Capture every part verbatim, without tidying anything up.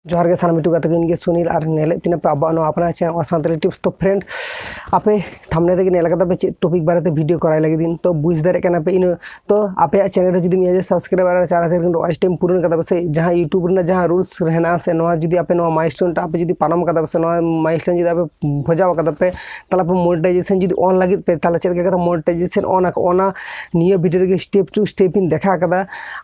ᱡᱚᱦᱟᱨ ᱜᱮ ᱥᱟᱱᱟᱢ YouTube ᱜᱟᱛᱮ ᱠᱚ, ᱤᱧ ᱜᱮ ᱥᱩᱱᱤᱞ, ᱟᱨ ᱧᱮᱞᱮᱫ ᱛᱤᱧ ᱟᱯᱮ ᱟᱵᱚᱣᱟᱜ ᱱᱚᱣᱟ ᱟᱯᱱᱟᱨ channel ᱥᱟᱱᱛᱟᱲᱤ ᱴᱤᱯᱥ᱾ ᱛᱚ friend, ᱟᱯᱮ thumbnail ᱨᱮᱜᱮ ᱧᱮᱞ ᱠᱟᱫᱟ ᱯᱮ ᱪᱮᱫ topic ᱵᱟᱨᱮᱛᱮ video ᱠᱚᱨᱟᱣ ᱞᱟᱹᱜᱤᱫ ᱤᱧ, ᱛᱚ ᱵᱩᱡᱽ ᱫᱟᱲᱮᱭᱟᱜ ᱠᱟᱱᱟ ᱯᱮ ᱤᱧ᱾ ᱛᱚ ᱟᱯᱮᱭᱟᱜ channel ᱨᱮ ᱡᱩᱫᱤ ᱢᱤᱫ ᱦᱟᱡᱟᱨ subscriber ᱟᱨ ᱪᱟᱨ ᱦᱟᱡᱟᱨ ᱠᱷᱚᱱ watch time ᱯᱩᱨᱟᱹᱱ ᱠᱟᱫᱟ ᱯᱮ ᱥᱮ, ᱡᱟᱦᱟᱸ YouTube ᱨᱮᱱᱟᱜ ᱡᱟᱦᱟᱸ rules ᱦᱮᱱᱟᱜᱼᱟ ᱥᱮ, ᱱᱚᱣᱟ ᱡᱩᱫᱤ ᱟᱯᱮ ᱱᱚᱣᱟ milestone ᱴᱟᱜ ᱟᱯᱮ ᱡᱩᱫᱤ ᱯᱟᱨᱚᱢ ᱠᱟᱫᱟ ᱯᱮ ᱥᱮ, ᱱᱚᱣᱟ milestone ᱡᱩᱫᱤ ᱟᱯᱮ ᱵᱷᱚᱡᱟᱣ ᱠᱟᱫᱟ ᱯᱮ, ᱛᱟᱦᱞᱮ ᱟᱯᱮ monetization ᱡᱩᱫᱤ on ᱞᱟᱹᱜᱤᱫ ᱯᱮ, ᱛᱟᱦᱞᱮ ᱪᱮᱫ ᱞᱮᱠᱟ ᱠᱟᱛᱮ monetization on ᱟᱠᱚ, ᱚᱱᱟ ᱱᱤᱭᱟᱹ video ᱨᱮᱜᱮ step to step ᱤᱧ ᱫᱮᱠᱷᱟᱣ ᱠᱟᱫᱟ᱾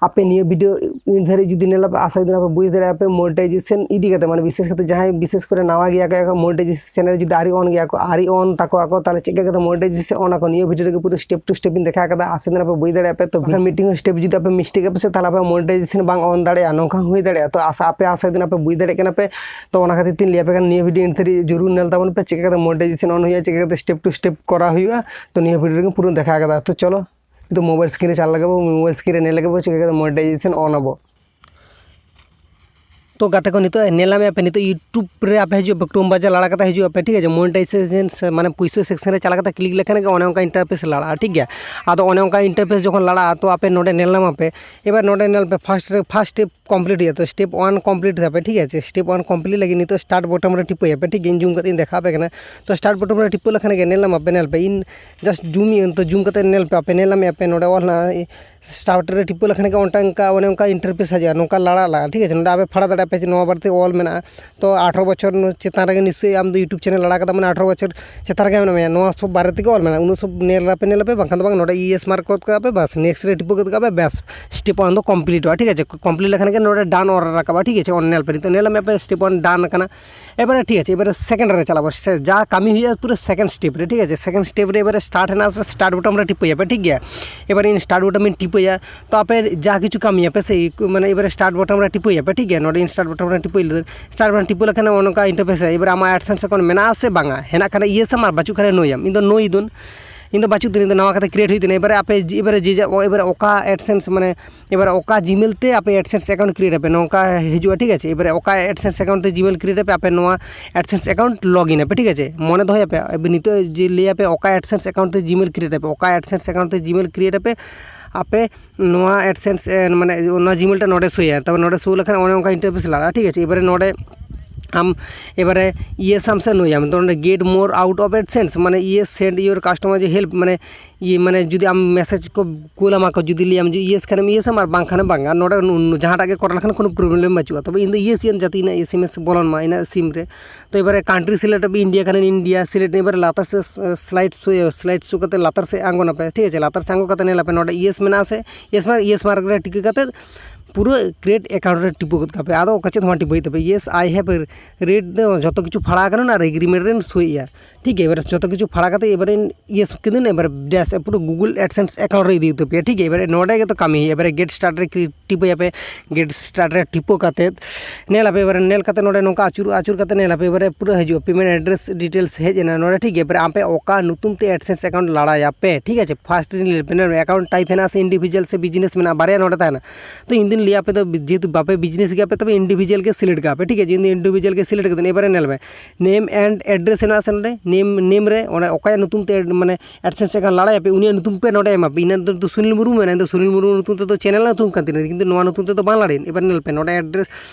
ᱟᱯᱮ ᱱᱤᱭᱟᱹ video ᱤᱱ ᱫᱷᱟᱹᱨᱤᱡ ᱡᱩᱫᱤ ᱧᱮᱞ ᱟᱯᱮ, ᱟᱥᱟ ᱫᱤᱱ ᱟᱯᱮ ᱵᱩᱡᱽ ᱫᱟᱲᱮᱭᱟᱜᱼᱟ ᱯᱮ monetization ᱤᱫᱤ ᱠᱟᱛᱮ, ᱢᱟᱱᱮ ᱵᱤᱥᱮᱥ ᱠᱟᱛᱮ ᱡᱟᱦᱟᱸᱭ ᱵᱤᱥᱮᱥ ᱠᱚᱨᱮ ᱱᱟᱣᱟ ᱜᱮᱭᱟ ᱠᱚ, monetization channel ᱡᱩᱫᱤ ᱟᱹᱣᱨᱤ on ᱜᱮᱭᱟ ᱠᱚ, ᱟᱹᱣᱨᱤ on ᱛᱟᱠᱚᱣᱟ ᱠᱚ, ᱛᱟᱦᱞᱮ ᱪᱮᱫ ᱞᱮᱠᱟ ᱠᱟᱛᱮ monetization on ᱟᱠᱚ, ᱱᱤᱭᱟᱹ video ᱨᱮᱜᱮ ᱯᱩᱨᱟᱹ step to step ᱤᱧ ᱫᱮᱠᱷᱟᱣ ᱠᱟᱫᱟ᱾ ᱟᱥᱟ ᱫᱤᱱ ᱟᱯᱮ ᱵᱩᱡᱽ ᱫᱟᱲᱮᱭᱟᱜᱼᱟ ᱯᱮ᱾ ᱛᱚ ᱵᱟᱠᱷᱟᱱ ᱢᱤᱫᱴᱮᱱ step ᱡᱩᱫᱤ ᱟᱯᱮ mistake ᱟᱯᱮ ᱥᱮ, ᱛᱟᱦᱞᱮ ᱟᱯᱮ monetization ᱵᱟᱝ on ᱫᱟᱲᱮᱭᱟᱜᱼᱟ, ᱱᱚᱝᱠᱟ ᱦᱚᱸ ᱦᱩᱭ ᱫᱟᱲᱮᱭᱟᱜᱼᱟ᱾ ᱛᱚ ᱟᱥᱟ ᱟᱯᱮ ᱟᱥᱟ ᱫᱤᱱ ᱟᱯᱮ ᱵᱩᱡᱽ ᱫᱟᱲᱮᱭᱟᱜ ᱠᱟᱱᱟ ᱯᱮ᱾ ᱛᱚ ᱚᱱᱟ ᱠᱷᱟᱹᱛᱤᱨ ᱛᱤᱧ ᱞᱟᱹᱭ ᱟᱯᱮ ᱠᱟᱱᱟ, ᱱᱤᱭᱟᱹ video ᱤᱱ ᱫᱷᱟᱹᱨᱤᱡ ᱡᱚᱨᱩᱨ ᱧᱮᱞ ᱛᱟᱵᱚᱱ ᱯᱮ, ᱪᱮᱫ ᱞᱮᱠᱟ ᱠᱟᱛᱮ monetization on ᱦᱩᱭᱩᱜᱼᱟ, ᱪᱮᱫ ᱞᱮᱠᱟ ᱠᱟᱛᱮ step to step ᱠᱚᱨᱟᱣ ᱦᱩᱭᱩᱜᱼᱟ᱾ ᱛᱚ ᱱᱤᱭᱟᱹ video ᱨᱮᱜᱮ ᱯᱩᱨᱟᱹ ᱫᱮᱠᱷᱟᱣ ᱠᱟᱫᱟ᱾ ᱛᱚ ᱪᱚᱞᱚ ᱱᱤᱛᱚᱜ mobile screen ᱨᱮ ᱪᱟᱞᱟᱜ ᱞᱟᱹᱜᱤᱫ ᱵᱚ, mobile screen ᱨᱮ ᱧᱮᱞ ᱞᱟᱹᱜᱤᱫ ᱵᱚ ᱪᱤᱠᱟᱹ ᱠᱟᱛᱮ monetization on ᱟᱵᱚ᱾ ᱛᱚ ᱜᱟᱛᱮ ᱠᱚ, ᱱᱤᱛᱚᱜ ᱧᱮᱞ ᱧᱟᱢᱮᱫ ᱯᱮ, ᱱᱤᱛᱚᱜ YouTube ᱨᱮ ᱟᱯᱮ ᱦᱤᱡᱩᱜ ᱯᱮ, Chrome browser ᱞᱟᱲᱟ ᱠᱟᱛᱮ ᱦᱤᱡᱩᱜ ᱟᱯᱮ, ᱴᱷᱤᱠ ᱟᱪᱷᱮ? Monetization ᱥᱮ ᱢᱟᱱᱮ ᱯᱩᱭᱥᱟᱹ section ᱨᱮ ᱪᱟᱞᱟᱣ ᱠᱟᱛᱮ click ᱞᱮᱠᱷᱟᱱ ᱜᱮ ᱚᱱᱮ ᱚᱱᱠᱟ interface ᱞᱟᱲᱟᱜᱼᱟ, ᱴᱷᱤᱠ ᱜᱮᱭᱟ? ᱟᱫᱚ ᱚᱱᱮ ᱚᱱᱠᱟ interface ᱡᱚᱠᱷᱚᱱ ᱞᱟᱲᱟᱜᱼᱟ, ᱛᱚ ᱟᱯᱮ ᱱᱚᱰᱮ ᱧᱮᱞ ᱧᱟᱢ ᱟᱯᱮ, ᱮᱵᱟᱨ ᱱᱚᱰᱮ ᱧᱮᱞ ᱯᱮ, first ᱨᱮ first step complete ᱦᱩᱭᱩᱜᱼᱟ᱾ ᱛᱚ step one complete ᱛᱟᱯᱮ, ᱴᱷᱤᱠ ᱟᱪᱷᱮ? Step one complete ᱞᱟᱹᱜᱤᱫ ᱱᱤᱛᱚᱜ start button ᱨᱮ ᱴᱤᱯᱟᱹᱭᱟᱯᱮ, ᱴᱷᱤᱠ ᱜᱮᱭᱟ? ᱤᱧ zoom ᱠᱟᱛᱮ ᱤᱧ ᱫᱮᱠᱷᱟᱣ ᱟᱯᱮ ᱠᱟᱱᱟ᱾ ᱛᱚ start button ᱨᱮ ᱴᱤᱯᱟᱹ ᱞᱮᱠᱷᱟᱱ ᱜᱮ ᱧᱮᱞ ᱧᱟᱢ ᱟᱯᱮ, ᱧᱮᱞ ᱯᱮ, ᱤᱧ just zoom ᱤᱧ, ᱛᱚ zoom ᱠᱟᱛᱮ ᱧᱮᱞ ᱯᱮ, ᱟᱯᱮ ᱧᱮᱞ ᱧᱟᱢᱮᱫ ᱟᱯᱮ, ᱱᱚᱰᱮ ᱚᱞ ᱦᱮᱱᱟᱜᱼᱟ start ᱨᱮ ᱴᱤᱯᱟᱹ ᱞᱮᱠᱷᱟᱱ ᱜᱮ ᱚᱱᱠᱟ, ᱚᱱᱮ ᱚᱱᱠᱟ interface ᱦᱤᱡᱩᱜᱼᱟ, ᱱᱚᱝᱠᱟ ᱞᱟᱲᱟ ᱞᱟᱲᱟ, ᱴᱷᱤᱠ ᱟᱪᱷᱮ? ᱱᱚᱰᱮ ᱟᱯᱮ ᱯᱷᱟᱲᱟ ᱫᱟᱲᱮᱭᱟᱜᱼᱟ ᱯᱮ ᱡᱮ ᱱᱚᱣᱟ ᱵᱟᱨᱮᱛᱮ ᱚᱞ ᱢᱮᱱᱟᱜᱼᱟ᱾ ᱛᱚ ᱟᱴᱷᱨᱚ ᱵᱚᱪᱷᱚᱨ ᱪᱮᱛᱟᱱ ᱨᱮᱜᱮ ᱱᱤᱥᱪᱚᱭ ᱟᱢ ᱫᱚ YouTube channel ᱟᱲᱟᱜ ᱠᱟᱫᱟ, ᱢᱟᱱᱮ ᱟᱴᱷᱨᱚ ᱵᱚᱪᱷᱚᱨ ᱪᱮᱛᱟᱱ ᱨᱮᱜᱮ ᱢᱮᱱᱟᱜ ᱢᱮᱭᱟ, ᱱᱚᱣᱟ ᱥᱚᱵ ᱵᱟᱨᱮ ᱛᱮᱜᱮ ᱚᱞ ᱢᱮᱱᱟᱜᱼᱟ᱾ ᱩᱱᱟᱹᱜ ᱥᱚᱵ ᱧᱮᱞ ᱟᱯᱮ, ᱧᱮᱞ ᱟᱯᱮ, ᱵᱟᱝᱠᱷᱟᱱ ᱫᱚ ᱵᱟᱝ, ᱱᱚᱰᱮ yes mark ᱜᱚᱫ ᱠᱟᱜᱼᱟ ᱯᱮ, ᱵᱟᱥ, next ᱨᱮ ᱴᱤᱯᱟᱹ ᱜᱚᱫ ᱠᱟᱜᱼᱟ ᱯᱮ, ᱵᱟᱥ, step one ᱫᱚ completeᱚᱜᱼᱟ, ᱴᱷᱤᱠ ᱟᱪᱷᱮ? Complete ᱞᱮᱠᱷᱟᱱ ᱜᱮ ᱱᱚᱰᱮ done ᱚᱞ ᱨᱟᱠᱟᱵᱼᱟ, ᱴᱷᱤᱠ ᱟᱪᱷᱮ? ᱚᱱ ᱧᱮᱞ ᱯᱮ, ᱱᱤᱛᱚᱜ ᱧᱮᱞ ᱢᱮ ᱯᱮ, step one done ᱟᱠᱟᱱᱟ᱾ ᱮᱵᱟᱨᱮ ᱴᱷᱤᱠ ᱟᱪᱷᱮ, ᱮᱵᱟᱨᱮ second ᱨᱮ ᱪᱟᱞᱟᱜ ᱟᱵᱚ, ᱥᱮ ᱡᱟ ᱠᱟᱹᱢᱤ ᱦᱩᱭᱩᱜᱼᱟ ᱯᱩᱨᱟᱹ second step ᱨᱮ, ᱴᱷᱤᱠ ᱟᱪᱷᱮ? Second step ᱨᱮ ᱮᱵᱟᱨᱮ start ᱦᱮᱱᱟᱜᱼᱟ, ᱥᱮ start button ᱨᱮ ᱴᱤᱯᱟᱹᱭᱟᱯᱮ, ᱴᱷᱤᱠ ᱜᱮᱭᱟ? ᱮᱵᱟᱨᱮ ᱤᱧ start button ᱤᱧ ᱴᱤᱯᱟᱹᱭᱟ, ᱛᱚ ᱟᱯᱮ ᱡᱟ ᱠᱤᱪᱷᱩ ᱠᱟᱹᱢᱤᱭᱟᱯᱮ ᱥᱮ, ᱢᱟᱱᱮ ᱮᱵᱟᱨᱮ start button ᱨᱮ ᱴᱤᱯᱟᱹᱭᱟᱯᱮ, ᱴᱷᱤᱠ ᱜᱮᱭᱟ? ᱱᱚᱰᱮ ᱤᱧ start button ᱨᱮ ᱴᱤᱯᱟᱹᱭ ᱞᱮᱫᱟ, start button ᱴᱤᱯᱟᱹ ᱞᱮᱠᱷᱟᱱ ᱱᱚᱜᱼᱚ ᱱᱚᱝᱠᱟ interface ᱦᱤᱡᱩᱜᱼᱟ᱾ ᱮᱵᱟᱨᱮ ᱟᱢᱟᱜ AdSense account ᱢᱮᱱᱟᱜᱼᱟ ᱥᱮ ᱵᱟᱝᱟ? ᱦᱮᱱᱟᱜ ᱠᱷᱟᱱ yes ᱟᱢ, ᱟᱨ ᱵᱟᱹᱪᱩᱜ ᱠᱷᱟᱱ no ᱟᱢ᱾ ᱤᱧ ᱫᱚ no ᱤᱫᱟᱹᱧ, ᱤᱧ ᱫᱚ ᱵᱟᱹᱪᱩᱜ ᱛᱤᱧᱟ, ᱤᱧ ᱫᱚ ᱱᱟᱣᱟ ᱠᱟᱛᱮ create ᱦᱩᱭᱩᱜ ᱛᱤᱧᱟ᱾ ᱮᱵᱟᱨᱮ ᱟᱯᱮ ᱡᱮ, ᱮᱵᱟᱨᱮ ᱡᱮ ᱡᱟ-, ᱮᱵᱟᱨᱮ ᱚᱠᱟ AdSense ᱢᱟᱱᱮ ᱮᱵᱟᱨᱮ ᱚᱠᱟ Gmail ᱛᱮ ᱟᱯᱮ AdSense account create ᱟᱯᱮ, ᱱᱚᱝᱠᱟ ᱦᱤᱡᱩᱜᱼᱟ, ᱴᱷᱤᱠ ᱟᱪᱷᱮ? ᱮᱵᱟᱨᱮ ᱚᱠᱟ AdSense account ᱛᱮ Gmail create ᱟᱯᱮ, ᱟᱯᱮ ᱱᱚᱣᱟ AdSense account login ᱟᱯᱮ, ᱴᱷᱤᱠ ᱟᱪᱷᱮ? ᱢᱚᱱᱮ ᱫᱚᱦᱚᱭᱟᱯᱮ, ᱟᱯᱮ ᱱᱤᱛᱚᱜ ᱡᱮ ᱞᱟᱹᱭᱟᱯᱮ ᱚᱠᱟ AdSense account ᱛᱮ Gmail create ᱟᱯᱮ, ᱚᱠᱟ AdSense account ᱛᱮ Gmail create ᱟᱯᱮ, ᱟᱯᱮ ᱱᱚᱣᱟ AdSense ᱮ, ᱢᱟᱱᱮ ᱚᱱᱟ Gmail ᱴᱟ ᱱᱚᱰᱮ ᱥᱳᱭᱟ᱾ ᱛᱟᱨᱯᱚᱨ ᱱᱚᱰᱮ ᱥᱳ ᱞᱮᱠᱷᱟᱱ ᱚᱱᱮ ᱚᱱᱠᱟ interface ᱞᱟᱜᱟᱜᱼᱟ, ᱴᱷᱤᱠ ᱟᱪᱷᱮ᱾ ᱮᱵᱟᱨᱮ ᱱᱚᱰᱮ ᱟᱢ ᱮᱵᱟᱨᱮ ᱤᱭᱮᱥ ᱟᱢ ᱥᱮ ᱱᱳᱭᱟᱢ, ᱛᱚ ᱱᱚᱰᱮ get more out of AdSense, ᱢᱟᱱᱮ Yes send your customer help, ᱢᱟᱱᱮ ᱤᱭᱟᱹ ᱢᱟᱱᱮ ᱡᱩᱫᱤ ᱟᱢ ᱢᱮᱥᱮᱡᱽ ᱠᱚ ᱠᱩᱞ ᱟᱢᱟ ᱠᱚ, ᱡᱩᱫᱤ ᱞᱟᱹᱭᱟᱢ ᱡᱮ ᱤᱭᱮᱥ ᱠᱷᱟᱱᱮᱢ ᱤᱭᱮᱥ ᱟᱢ, ᱟᱨ ᱵᱟᱝᱠᱷᱟᱱᱮᱢ ᱵᱟᱝ᱾ ᱟᱨ ᱱᱚᱰᱮ ᱱᱩ-, ᱱᱩ-, ᱡᱟᱦᱟᱸᱴᱟᱜ ᱜᱮ ᱠᱚᱨᱟᱣ ᱞᱮᱠᱷᱟᱱ ᱠᱳᱱᱳ problem ᱵᱟᱹᱪᱩᱜᱼᱟ᱾ ᱛᱚᱵᱮ ᱤᱧ ᱫᱚ ᱤᱭᱮᱥ ᱤᱭᱟᱹᱧ ᱡᱟᱛᱮ ᱤᱧᱟᱹᱜ SMS ᱵᱚᱞᱚᱱ ᱢᱟ ᱤᱧᱟᱹᱜ SIM ᱨᱮ᱾ ᱛᱚ ᱮᱵᱟᱨᱮ country select ᱟᱯᱮ, India ᱠᱷᱟᱱ India select, ᱮᱵᱟᱨᱮ ᱞᱟᱛᱟᱨ ᱥᱮᱫ slide show, slide show ᱠᱟᱛᱮ ᱞᱟᱛᱟᱨ ᱥᱮᱫ ᱟᱬᱜᱚᱱᱟᱯᱮ, ᱴᱷᱤᱠ ᱟᱪᱷᱮ᱾ ᱞᱟᱛᱟᱨ ᱥᱮᱫ ᱟᱬᱜᱚ ᱠᱟᱛᱮ ᱧᱮᱞᱟᱯᱮ ᱱᱚᱰᱮ ᱤᱭᱮᱥ ᱢᱮᱱᱟᱜᱼᱟ ᱥᱮ, ᱤᱭᱮᱥ ᱢᱟᱨᱠ, ᱤᱭᱮᱥ ᱢᱟᱨᱠ ᱨᱮ ᱴᱤᱠᱟᱹ ᱠᱟᱛᱮ ᱯᱩᱨᱟᱹ create account ᱨᱮ ᱴᱤᱯᱟᱹ ᱜᱚᱫ ᱠᱟᱜ ᱯᱮ᱾ ᱟᱫᱚ ᱚᱠᱟ ᱪᱮᱫ ᱦᱚᱸ ᱵᱟᱝ ᱴᱤᱯᱟᱹ ᱦᱩᱭᱩᱜ ᱛᱟᱯᱮ᱾ Yes, I have read ᱫᱚ ᱡᱷᱚᱛᱚ ᱠᱤᱪᱷᱩ ᱯᱷᱟᱲᱟ ᱟᱠᱟᱱᱟ ᱟᱨ agreement ᱨᱮ ᱥᱳᱭᱮᱜᱼᱟ, ᱴᱷᱤᱠ ᱜᱮᱭᱟ᱾ ᱮᱵᱟᱨᱮ ᱡᱷᱚᱛᱚ ᱠᱤᱪᱷᱩ ᱯᱷᱟᱲᱟ ᱠᱟᱛᱮ ᱮᱵᱟᱨᱮ ᱤᱭᱮᱥ ᱠᱤᱫᱤᱱ ᱮᱵᱟᱨᱮ ᱰᱮᱥ ᱯᱩᱨᱟᱹ Google AdSense account ᱨᱮ ᱤᱫᱤ ᱩᱛᱟᱹᱨ ᱯᱮᱭᱟ, ᱴᱷᱤᱠ ᱜᱮᱭᱟ᱾ ᱮᱵᱟᱨᱮ ᱱᱚᱰᱮ ᱜᱮᱛᱚ ᱠᱟᱹᱢᱤ ᱦᱩᱭᱩᱜᱼᱟ᱾ ᱮᱵᱟᱨᱮ get start ᱨᱮ ᱠᱞᱤᱠ ᱴᱤᱯᱟᱹᱭᱟᱯᱮ᱾ Get start ᱨᱮ ᱴᱤᱯᱟᱹ ᱠᱟᱛᱮᱫ ᱧᱮᱞᱟᱯᱮ, ᱮᱵᱟᱨᱮ ᱧᱮᱞ ᱠᱟᱛᱮ ᱱᱚᱰᱮ ᱱᱚᱝᱠᱟ ᱟᱹᱪᱩᱨ, ᱟᱹᱪᱩᱨ ᱠᱟᱛᱮ ᱧᱮᱞᱟᱯᱮ, ᱮᱵᱟᱨᱮ ᱯᱩᱨᱟᱹ ᱦᱤᱡᱩᱜᱼᱟ, payment address details ᱦᱮᱡ ᱮᱱᱟ ᱱᱚᱰᱮ, ᱴᱷᱤᱠ ᱜᱮᱭᱟ᱾ ᱮᱵᱟᱨᱮ ᱟᱯᱮ ᱚᱠᱟ ᱧᱩᱛᱩᱢ ᱛᱮ AdSense account ᱞᱟᱲᱟᱭᱟᱯᱮ, ᱴᱷᱤᱠ ᱟᱪᱷᱮ, first ᱨᱮ ᱧᱮᱞ ᱯᱮ, account type ᱦᱮᱱᱟᱜᱼᱟ ᱥᱮ individual ᱥᱮ business ᱢᱮᱱᱟᱜᱼᱟ, ᱵᱟᱨᱭᱟ ᱱᱚᱰᱮ ᱛᱟᱦᱮᱱᱟ᱾ ᱛᱚ ᱤᱧ ᱫᱩᱧ ᱞᱟᱹᱭᱟ ᱟᱯᱮ ᱫᱚ ᱡᱮᱦᱮᱛᱩ ᱵᱟᱯᱮ business ᱜᱮᱭᱟ ᱟᱯᱮ, ᱛᱚᱵᱮ individual ᱜᱮ select ᱠᱟᱜ ᱯᱮ, ᱴᱷᱤᱠ ᱟᱪᱷᱮ᱾ ᱤᱧ ᱫᱚ individual ᱜᱮ select ᱠᱟᱹᱫᱟᱹᱧ᱾ ᱮᱵᱟᱨᱮ ᱧᱮᱞ ᱢᱮ, name and address ᱦᱮᱱᱟᱜᱼᱟ ᱥᱮ ᱱᱚᱰᱮ, name, name ᱨᱮ ᱚᱱᱮ ᱚᱠᱚᱭᱟᱜ ᱧᱩᱛᱩᱢ ᱛᱮ ᱢᱟᱱᱮ AdSense account ᱞᱟᱲᱟᱭᱟᱯᱮ, ᱩᱱᱤᱭᱟᱜ ᱧᱩᱛᱩᱢ ᱯᱮ ᱱᱚᱰᱮ ᱮᱢᱟ ᱯᱮ᱾ ᱤᱧᱟᱹᱜ ᱫᱚ ᱥᱩᱱᱤᱞ ᱢᱩᱨᱢᱩ ᱢᱮᱱᱟᱭᱟ, ᱤᱧ ᱫᱚ ᱥᱩᱱᱤᱞ ᱢᱩᱨᱢᱩ ᱧᱩᱛᱩᱢ ᱛᱮᱫᱚ channel ᱧᱩᱛᱩᱢ ᱠᱟᱱ ᱛᱤᱧᱟ, ᱠᱤᱱᱛᱩ ᱱᱚᱣᱟ ᱧᱩᱛᱩᱢ ᱛᱮᱫᱚ ᱵᱟᱝ ᱞᱟᱲᱟᱭᱟᱹᱧ᱾ ᱮᱵᱟᱨ ᱧᱮᱞ ᱯᱮ ᱱᱚᱰᱮ address,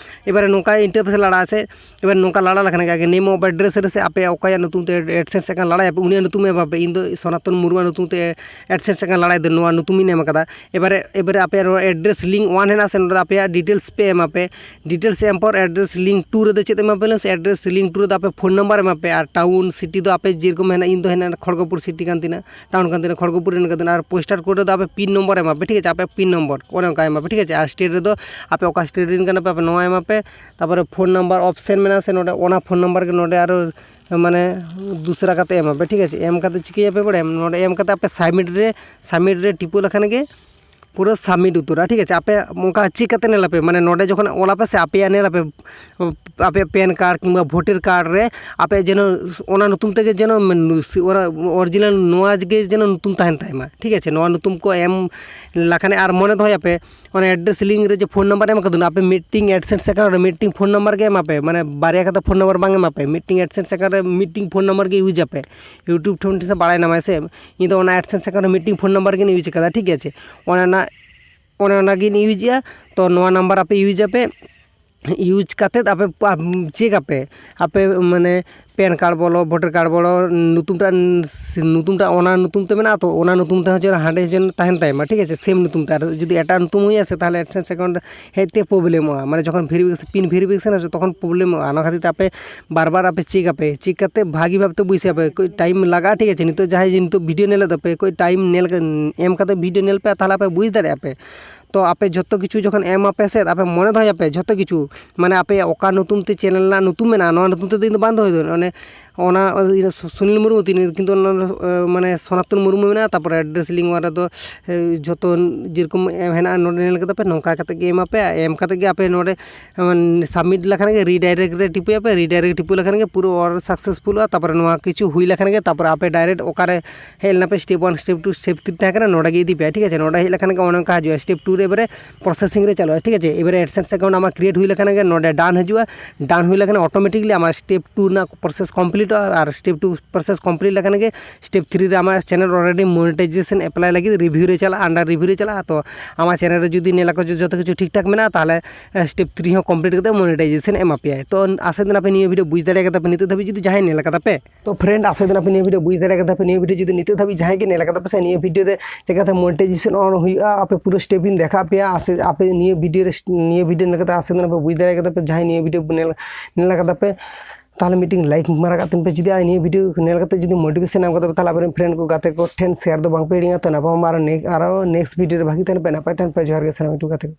ᱮᱵᱟᱨᱮ ᱱᱚᱝᱠᱟ interface ᱞᱟᱲᱟᱜᱼᱟ ᱥᱮ, ᱮᱵᱟᱨ ᱱᱚᱝᱠᱟ ᱞᱟᱲᱟ ᱞᱮᱠᱷᱟᱱ ᱜᱮ ᱟᱜᱮ name of address ᱨᱮ ᱥᱮ ᱟᱯᱮ ᱚᱠᱚᱭᱟᱜ ᱧᱩᱛᱩᱢ ᱛᱮ AdSense account ᱞᱟᱲᱟᱭᱟᱯᱮ, ᱩᱱᱤᱭᱟᱜ ᱧᱩᱛᱩᱢ ᱮᱢᱟ ᱯᱮ᱾ ᱤᱧ ᱫᱚ ᱥᱚᱱᱟᱛᱚᱱ ᱢᱩᱨᱢᱩᱣᱟᱜ ᱧᱩᱛᱩᱢ ᱛᱮ AdSense account ᱞᱟᱲᱟᱭ ᱫᱟᱹᱧ, ᱱᱚᱣᱟ ᱧᱩᱛᱩᱢ ᱤᱧ ᱮᱢ ᱟᱠᱟᱫᱟ᱾ ᱮᱵᱟᱨᱮ, ᱮᱵᱟᱨᱮ ᱟᱯᱮᱭᱟᱜ ᱱᱚᱣᱟ address link one ᱦᱮᱱᱟᱜᱼᱟ ᱥᱮ, ᱱᱚᱰᱮ ᱫᱚ ᱟᱯᱮᱭᱟᱜ details ᱯᱮ ᱮᱢᱟ ᱯᱮ᱾ Details ᱮᱢ ᱯᱚᱨ address link two ᱨᱮᱫᱚ ᱪᱮᱫ ᱮᱢᱟ ᱯᱮ ᱞᱟᱹᱭ ᱢᱮᱥᱮ? Address link two ᱨᱮᱫᱚ ᱟᱯᱮ phone number ᱮᱢᱟ ᱯᱮ ᱟᱨ town city ᱫᱚ ᱟᱯᱮ ᱡᱮᱨᱚᱠᱚᱢ ᱦᱮᱱᱟᱜ, ᱤᱧ ᱫᱚ ᱦᱮᱱᱟᱜ ᱠᱷᱚᱲᱜᱚᱯᱩᱨ city ᱠᱟᱱ ᱛᱤᱧᱟᱹ, town ᱠᱟᱱ ᱛᱤᱧᱟᱹ ᱠᱷᱚᱲᱜᱚᱯᱩᱨ ᱨᱮᱱ ᱠᱟᱱ ᱛᱤᱧᱟᱹ᱾ ᱟᱨ postal code ᱨᱮᱫᱚ ᱟᱯᱮ PIN number ᱮᱢᱟ ᱯᱮ, ᱴᱷᱤᱠ ᱟᱪᱷᱮ, ᱟᱯᱮ PIN number ᱚᱱᱮ ᱚᱱᱠᱟ ᱮᱢᱟ ᱯᱮ, ᱴᱷᱤᱠ ᱟᱪᱷᱮ᱾ ᱟᱨ state ᱨᱮᱫᱚ ᱟᱯᱮ ᱚᱠᱟ state ᱨᱮᱱ ᱠᱟᱱᱟ ᱯᱮ, ᱟᱯᱮ ᱱᱚᱣᱟ ᱮᱢᱟ ᱯᱮ᱾ ᱛᱟᱨᱯᱚᱨᱮ phone number option ᱢᱮᱱᱟᱜᱼᱟ ᱥᱮ ᱱᱚᱰᱮ, ᱚᱱᱟ phone number ᱜᱮ ᱱᱚᱰᱮ ᱟᱨᱚ ᱢᱟᱱᱮ ᱫᱩᱥᱨᱟ ᱠᱟᱛᱮ ᱮᱢᱟ ᱯᱮ, ᱴᱷᱤᱠ ᱟᱪᱷᱮ᱾ ᱮᱢ ᱠᱟᱛᱮ ᱪᱤᱠᱟᱹᱭᱟᱯᱮ ᱵᱟᱲᱟᱭᱟᱢ, ᱱᱚᱰᱮ ᱮᱢ ᱠᱟᱛᱮ ᱟᱯᱮ submit ᱨᱮ, submit ᱨᱮ ᱴᱤᱯᱟᱹ ᱞᱮᱠᱷᱟᱱ ᱜᱮ ᱯᱩᱨᱟᱹ submit ᱩᱛᱟᱹᱨᱟ, ᱴᱷᱤᱠ ᱟᱪᱷᱮ᱾ ᱟᱯᱮ ᱚᱱᱠᱟ ᱪᱮᱠ ᱠᱟᱛᱮ ᱧᱮᱞᱟᱯᱮ, ᱢᱟᱱᱮ ᱱᱚᱰᱮ ᱡᱚᱠᱷᱚᱱ ᱚᱞᱟᱯᱮ ᱥᱮ ᱟᱯᱮᱭᱟᱜ ᱧᱮᱞᱟᱯᱮ, ᱟᱯᱮᱭᱟᱜ PAN card ᱠᱤᱝᱵᱟ voter card ᱨᱮ ᱟᱯᱮ ᱡᱮᱱᱚ ᱚᱱᱟ ᱧᱩᱛᱩᱢ ᱛᱮᱜᱮ ᱡᱮᱱᱚ ᱢᱮᱱ-, ᱚᱱᱟ original ᱱᱚᱣᱟ ᱜᱮ ᱡᱮᱱᱚ ᱧᱩᱛᱩᱢ ᱛᱟᱦᱮᱱ ᱛᱟᱭᱢᱟ, ᱴᱷᱤᱠ ᱟᱪᱷᱮ᱾ ᱱᱚᱣᱟ ᱧᱩᱛᱩᱢ ᱠᱚ ᱮᱢ ᱞᱮᱠᱷᱟᱱ ᱟᱨ ᱢᱚᱱᱮ ᱫᱚᱦᱚᱭᱟᱯᱮ ᱚᱱᱟ ᱮᱰᱨᱮᱥ ᱞᱤᱝᱠ ᱨᱮ ᱡᱮ ᱯᱷᱳᱱ ᱱᱟᱢᱵᱟᱨ ᱮᱢ ᱠᱟᱫᱟ, ᱟᱯᱮ ᱢᱤᱫᱴᱤᱝ ᱮᱰᱥᱮᱱᱥ ᱮᱠᱟᱣᱩᱱᱴ ᱨᱮ ᱢᱤᱫᱴᱤᱝ ᱯᱷᱳᱱ ᱱᱟᱢᱵᱟᱨ ᱜᱮ ᱮᱢᱟ ᱯᱮ, ᱢᱟᱱᱮ ᱵᱟᱨᱭᱟ ᱠᱟᱛᱮ ᱯᱷᱳᱱ ᱱᱟᱢᱵᱟᱨ ᱵᱟᱝ ᱮᱢᱟ ᱯᱮ, ᱢᱤᱫᱴᱤᱝ ᱮᱰᱥᱮᱱᱥ ᱮᱠᱟᱣᱩᱱᱴ ᱨᱮ ᱢᱤᱫᱴᱤᱝ ᱯᱷᱳᱱ ᱱᱟᱢᱵᱟᱨ ᱜᱮ ᱤᱭᱩᱡᱽ ᱟᱯᱮ᱾ ᱭᱩᱴᱩᱵᱽ ᱴᱷᱮᱱ ᱥᱮ ᱵᱟᱲᱟᱭ ᱧᱟᱢᱟᱭ ᱥᱮ, ᱤᱧ ᱫᱚ ᱚᱱᱟ ᱮᱰᱥᱮᱱᱥ ᱮᱠᱟᱣᱩᱱᱴ ᱨᱮ ᱢᱤᱫᱴᱤᱝ ᱯᱷᱳᱱ ᱱᱟᱢᱵᱟᱨ ᱜᱤᱧ ᱤᱭᱩᱡᱽ ᱠᱟᱫᱟ, ᱴᱷᱤᱠ ᱟᱪᱷᱮ᱾ ᱚᱱᱮ ᱚᱱᱟ ᱚᱱᱮ ᱚᱱᱟᱜᱤᱧ ᱤᱭᱩᱡᱽ ᱮᱜᱼᱟ᱾ ᱛᱚ ᱱᱚᱣᱟ ᱱᱟᱢᱵᱟᱨ ᱟᱯᱮ ᱤᱭᱩᱡᱽ ᱟᱯᱮ, ᱤᱭᱩᱡᱽ ᱠᱟᱛᱮᱫ ᱟᱯᱮ ᱪᱮᱠ ᱟᱯᱮ, ᱟᱯᱮ ᱢᱟᱱᱮ ᱯᱮᱱ ᱠᱟᱨᱰ ᱵᱚᱞᱚ, ᱵᱷᱳᱴᱟᱨ ᱠᱟᱨᱰ ᱵᱚᱞᱚ, ᱧᱩᱛᱩᱢᱴᱟᱜ, ᱧᱩᱛᱩᱢᱴᱟᱜ ᱚᱱᱟ ᱧᱩᱛᱩᱢ ᱛᱮ ᱢᱮᱱᱟᱜᱼᱟ, ᱛᱚ ᱚᱱᱟ ᱧᱩᱛᱩᱢ ᱛᱮᱦᱚᱸ ᱡᱮᱱᱚ ᱦᱟᱸᱰᱮ ᱡᱮᱱᱚ ᱛᱟᱦᱮᱱ ᱛᱟᱭ ᱢᱟ, ᱴᱷᱤᱠ ᱟᱪᱷᱮ, ᱥᱮᱢ ᱧᱩᱛᱩᱢ ᱛᱮ᱾ ᱟᱨ ᱡᱩᱫᱤ ᱮᱴᱟᱜ ᱧᱩᱛᱩᱢ ᱦᱩᱭᱩᱜᱼᱟ ᱥᱮ, ᱛᱟᱦᱚᱞᱮ ᱮᱰᱥᱮᱱᱥ ᱮᱠᱟᱣᱩᱱᱴ ᱦᱮᱡ ᱛᱮ ᱯᱨᱚᱵᱞᱮᱢᱚᱜᱼᱟ, ᱢᱟᱱᱮ ᱡᱚᱠᱷᱚᱱ ᱵᱷᱮᱨᱤᱯᱷᱤᱠᱮᱥᱚᱱ, ᱯᱤᱱ ᱵᱷᱮᱨᱤᱯᱷᱤᱠᱮᱥᱚᱱ ᱛᱚᱠᱷᱚᱱ ᱯᱨᱚᱵᱞᱮᱢᱚᱜᱼᱟ᱾ ᱚᱱᱟ ᱠᱷᱟᱹᱛᱤᱨ ᱛᱮ ᱟᱯᱮ ᱵᱟᱨ ᱵᱟᱨ ᱟᱯᱮ ᱪᱮᱠ ᱟᱯᱮ, ᱪᱮᱠ ᱠᱟᱛᱮ ᱵᱷᱟᱹᱜᱤ ᱵᱷᱟᱵᱛᱮ ᱵᱩᱡᱽ ᱟᱯᱮ, ᱠᱟᱹᱡ ᱴᱟᱭᱤᱢ ᱞᱟᱜᱟᱜᱼᱟ, ᱴᱷᱤᱠ ᱟᱪᱷᱮ᱾ ᱱᱤᱛᱚᱜ ᱡᱟᱦᱟᱸᱭ ᱡᱮ ᱱᱤᱛᱚᱜ ᱵᱷᱤᱰᱤᱭᱳ ᱧᱮᱞᱮᱫ ᱫᱚᱯᱮ, ᱠᱟᱹᱡ ᱴᱟᱭᱤᱢ ᱧᱮᱞ ᱠᱟ-, ᱮᱢ ᱠᱟᱛᱮ ᱵᱷᱤᱰᱤᱭᱳ ᱧᱮᱞ ᱯᱮ, ᱛᱟᱦᱚᱞᱮ ᱟᱯᱮ ᱵᱩᱡᱽ ᱫᱟᱲᱮᱭᱟᱜᱼᱟ ᱯᱮ᱾ ᱛᱚ ᱟᱯᱮ ᱡᱷᱚᱛᱚ ᱠᱤᱪᱷᱩ ᱡᱚᱠᱷᱚᱱ ᱮᱢ ᱟᱯᱮ ᱥᱮ, ᱟᱯᱮ ᱢᱚᱱᱮ ᱫᱚᱦᱚᱭᱟᱯᱮ ᱡᱷᱚᱛᱚ ᱠᱤᱪᱷᱩ, ᱢᱟᱱᱮ ᱟᱯᱮᱭᱟᱜ ᱚᱠᱟ ᱧᱩᱛᱩᱢ ᱛᱮ ᱪᱮᱱᱮᱞ ᱨᱮᱱᱟᱜ ᱧᱩᱛᱩᱢ ᱢᱮᱱᱟᱜᱼᱟ, ᱱᱚᱣᱟ ᱧᱩᱛᱩᱢ ᱛᱮᱫᱚ ᱤᱧ ᱫᱚ ᱵᱟᱝ ᱫᱚᱦᱚᱭ ᱫᱚ, ᱚᱱᱮ ᱚᱱᱟ ᱤᱭᱟᱹ ᱥᱩ-, ᱥᱩᱱᱤᱞ ᱢᱩᱨᱢᱩ ᱛᱤᱱ, ᱠᱤᱱᱛᱩ ᱚᱱᱟ ᱫᱚ, ᱮ, ᱢᱟᱱᱮ ᱥᱚᱱᱟᱛᱚᱱ ᱢᱩᱨᱢᱩ ᱢᱮᱱᱟᱜᱼᱟ, ᱛᱟᱨᱯᱚᱨᱮ ᱮᱰᱨᱮᱥ ᱞᱤᱝᱠ ᱚᱱᱟ ᱨᱮᱫᱚ, ᱮ, ᱡᱷᱚᱛᱚ ᱡᱮᱨᱚᱠᱚᱢ ᱮᱢ ᱦᱮᱱᱟᱜᱼᱟ ᱱᱚᱰᱮ ᱧᱮᱞ ᱠᱟᱫᱟ ᱯᱮ, ᱱᱚᱝᱠᱟ ᱠᱟᱛᱮ ᱜᱮ ᱮᱢ ᱟᱯᱮ, ᱮᱢ ᱠᱟᱛᱮ ᱜᱮ ᱟᱯᱮ ᱱᱚᱰᱮ ᱥᱟᱵᱢᱤᱴ ᱞᱮᱠᱷᱟᱱ ᱜᱮ ᱨᱤᱰᱟᱭᱨᱮᱠᱴ ᱨᱮ ᱴᱤᱯᱟᱹᱭᱟᱯᱮ, ᱨᱤᱰᱟᱭᱨᱮᱠᱴ ᱴᱤᱯᱟᱹ ᱞᱮᱠᱷᱟᱱ ᱜᱮ ᱯᱩᱨᱟᱹ ᱚᱞ ᱥᱟᱠᱥᱮᱥᱯᱷᱩᱞᱚᱜᱼᱟ᱾ ᱛᱟᱨᱯᱚᱨᱮ ᱱᱚᱣᱟ ᱠᱤᱪᱷᱩ ᱦᱩᱭ ᱞᱮᱠᱷᱟᱱ ᱜᱮ ᱛᱟᱨᱯᱚᱨᱮ ᱟᱯᱮ ᱰᱟᱭᱨᱮᱠᱴ ᱚᱠᱟᱨᱮ ᱦᱮᱡ ᱞᱮᱱᱟ ᱯᱮ, step one, step two, step three ᱛᱟᱦᱮᱸ ᱠᱟᱱᱟ, ᱱᱚᱰᱮ ᱜᱮ ᱤᱫᱤ ᱯᱮᱭᱟ, ᱴᱷᱤᱠ ᱟᱪᱷᱮ᱾ ᱱᱚᱰᱮ ᱦᱮᱡ ᱞᱮᱠᱷᱟᱱ ᱜᱮ ᱚᱱᱮ ᱚᱱᱠᱟ ᱦᱤᱡᱩᱜᱼᱟ, step two ᱨᱮ ᱮᱵᱟᱨᱮ ᱯᱨᱚᱥᱮᱥᱤᱝ ᱨᱮ ᱪᱟᱞᱩᱜᱼᱟ, ᱴᱷᱤᱠ ᱟᱪᱷᱮ᱾ ᱮᱵᱟᱨᱮ ᱮᱰᱥᱮᱱᱥ ᱮᱠᱟᱣᱩᱱᱴ ᱟᱢᱟᱜ ᱠᱨᱤᱭᱮᱴ ᱦᱩᱭ ᱞᱮᱠᱷᱟᱱ ᱜᱮ ᱱᱚᱰᱮ ᱰᱟᱱ ᱦᱤᱡᱩᱜᱼᱟ, ᱰᱟᱱ ᱦᱩᱭ ᱞᱮᱠᱷᱟᱱ ᱚᱴᱳᱢᱮᱴᱤᱠᱞᱤ ᱟᱢᱟᱜ step two ᱨᱮᱱᱟᱜ ᱯᱨᱚᱥᱮᱥ ᱠᱚᱢᱯᱞᱤᱴᱚᱜᱼᱟ, ᱟᱨ step two ᱯᱨᱚᱥᱮᱥ ᱠᱚᱢᱯᱞᱤᱴ ᱞᱮᱠᱷᱟᱱ ᱜᱮ step three ᱨᱮ ᱟᱢᱟᱜ ᱪᱮᱱᱮᱞ already monetization apply ᱞᱟᱹᱜᱤᱫ ᱨᱤᱵᱷᱤᱭᱩ ᱨᱮ ᱪᱟᱞᱟᱜᱼᱟ, under review ᱨᱮ ᱪᱟᱞᱟᱜᱼᱟ᱾ ᱛᱚ ᱟᱢᱟᱜ ᱪᱮᱱᱮᱞ ᱨᱮ ᱡᱩᱫᱤ ᱧᱮᱞ ᱟᱠᱚ ᱡᱮ ᱡᱚᱛᱚ ᱠᱤᱪᱷᱩ ᱴᱷᱤᱠ ᱴᱷᱟᱠ ᱢᱮᱱᱟᱜᱼᱟ, ᱛᱟᱦᱚᱞᱮ step three ᱦᱚᱸ ᱠᱚᱢᱯᱞᱤᱴ ᱠᱟᱛᱮ ᱢᱚᱱᱮᱴᱟᱭᱡᱮᱥᱚᱱ ᱮᱢᱟ ᱯᱮᱭᱟᱭ᱾ ᱛᱚ ᱟᱥᱟ ᱫᱤᱱ ᱟᱯᱮ ᱱᱤᱭᱟᱹ ᱵᱷᱤᱰᱤᱭᱳ ᱵᱩᱡᱽ ᱫᱟᱲᱮ ᱠᱟᱫᱟ ᱯᱮ ᱱᱤᱛᱚᱜ ᱫᱷᱟᱹᱵᱤᱡ ᱡᱩᱫᱤ ᱡᱟᱦᱟᱸᱭ ᱧᱮᱞ ᱠᱟᱫᱟ ᱯᱮ᱾ ᱛᱚ friend, ᱟᱥᱟ ᱫᱤᱱ ᱟᱯᱮ ᱱᱤᱭᱟᱹ ᱵᱷᱤᱰᱤᱭᱳ ᱵᱩᱡᱽ ᱫᱟᱲᱮ ᱠᱟᱫᱟ ᱯᱮ, ᱱᱤᱭᱟᱹ ᱵᱷᱤᱰᱤᱭᱳ ᱡᱩᱫᱤ ᱱᱤᱛᱚᱜ ᱫᱷᱟᱹᱵᱤᱡ ᱡᱟᱦᱟᱸᱭ ᱜᱮ ᱧᱮᱞ ᱠᱟᱫᱟ ᱯᱮ ᱥᱮ, ᱱᱤᱭᱟᱹ ᱵᱷᱤᱰᱤᱭᱳ ᱨᱮ ᱪᱮᱠᱟᱛᱮ ᱢᱚᱱᱮᱴᱟᱭᱡᱮᱥᱚᱱ ᱚᱱ ᱦᱩᱭᱩᱜᱼᱟ, ᱟᱯᱮ ᱯᱩᱨᱟᱹ ᱥᱴᱮᱯ ᱤᱧ ᱫᱮᱠᱷᱟ ᱯᱮᱭᱟ᱾ ᱟᱥᱮ ᱟᱯᱮ ᱱᱤᱭᱟᱹ ᱵᱷᱤᱰᱤᱭᱳ ᱨᱮ, ᱱᱤᱭᱟᱹ ᱵᱷᱤᱰᱤᱭᱳ ᱧᱮᱞ ᱠᱟᱛᱮ ᱟᱥᱟ ᱫᱤᱱ ᱟᱯᱮ ᱵᱩᱡᱽ ᱫᱟᱲᱮ ᱠᱟᱫᱟ ᱯᱮ, ᱡᱟᱦᱟᱸᱭ ᱱᱤᱭᱟᱹ ᱵᱷᱤᱰᱤᱭᱳ ᱧᱮᱞ, ᱧᱮᱞ ᱠᱟᱫᱟ ᱯᱮ, ᱛᱟᱦᱚᱞᱮ ᱢᱤᱫᱴᱤᱝ ᱞᱟᱭᱤᱠ ᱢᱟᱨᱟ ᱠᱟᱜ ᱛᱟᱦᱮᱱ ᱯᱮ᱾ ᱡᱩᱫᱤ ᱟᱨ ᱱᱤᱭᱟᱹ ᱵᱷᱤᱰᱤᱭᱳ ᱧᱮᱞ ᱠᱟᱛᱮ ᱡᱩᱫᱤ ᱢᱳᱴᱤᱵᱷᱮᱥᱚᱱ ᱧᱟᱢ ᱠᱟᱫᱟ ᱯᱮ, ᱛᱟᱦᱚᱞᱮ ᱟᱯᱮ ᱨᱮᱱ ᱯᱷᱨᱮᱱᱰ ᱠᱚ, ᱜᱟᱛᱮ ᱠᱚ ᱴᱷᱮᱱ ᱥᱮᱭᱟᱨ ᱫᱚ ᱵᱟᱝ ᱯᱮ ᱦᱤᱲᱤᱧᱟ᱾ ᱛᱚ ᱧᱟᱯᱟᱢ ᱟᱵᱚᱱ ᱟᱨᱚ ᱱᱮ-, ᱟᱨᱚ ᱱᱮᱠᱥᱴ ᱵᱷᱤᱰᱤᱭᱳ ᱨᱮ᱾ ᱵᱷᱟᱹᱜᱤ ᱛᱟᱦᱮᱱ ᱯᱮ, ᱱᱟᱯᱟᱭ ᱛᱟᱦᱮᱱ ᱯᱮ᱾ ᱡᱚᱦᱟᱨ ᱜᱮ ᱥᱟᱱᱟᱢ ᱜᱟᱛᱮ ᱠᱚ᱾